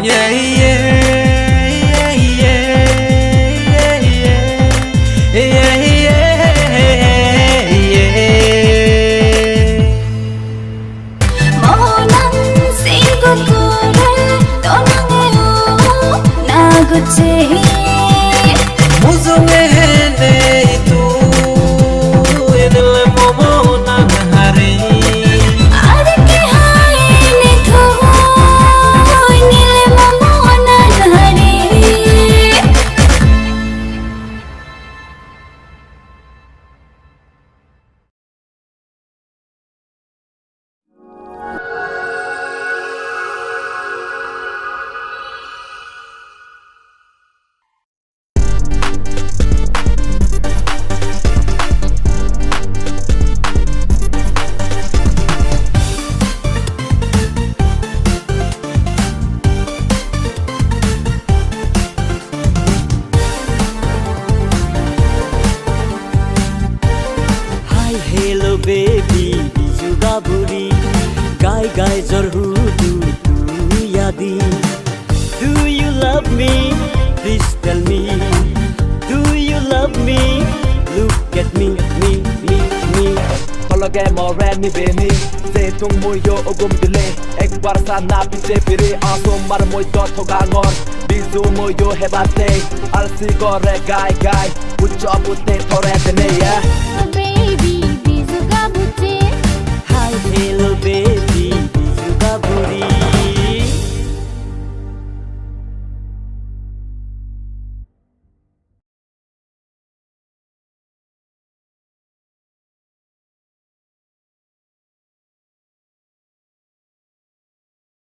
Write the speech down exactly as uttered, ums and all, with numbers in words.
Yeah, yeah, yeah, yeah, yeah, yeah, yeah, yeah, yeah. Mo nang singkukure, to nang e u naguche. Mujunge hene itu, enle mo mo nang hari. Adike hai ne thu, enle mo mo nang hari. Hi, hello, baby, biju gaburi, gai gai jor hudu tu yadi. Do you love me? Please tell me. Do you love me? Look at me, me, me, me. Tologe more nibeni, se tung muyo ugum dile. Ekbar sana piche piri, asomar mui to thogangor. Biju muyo hebate, alsi gore gai gai. Pucho pute thore tene, yeah. Oh baby, biju gabuje. Hi, hello, baby.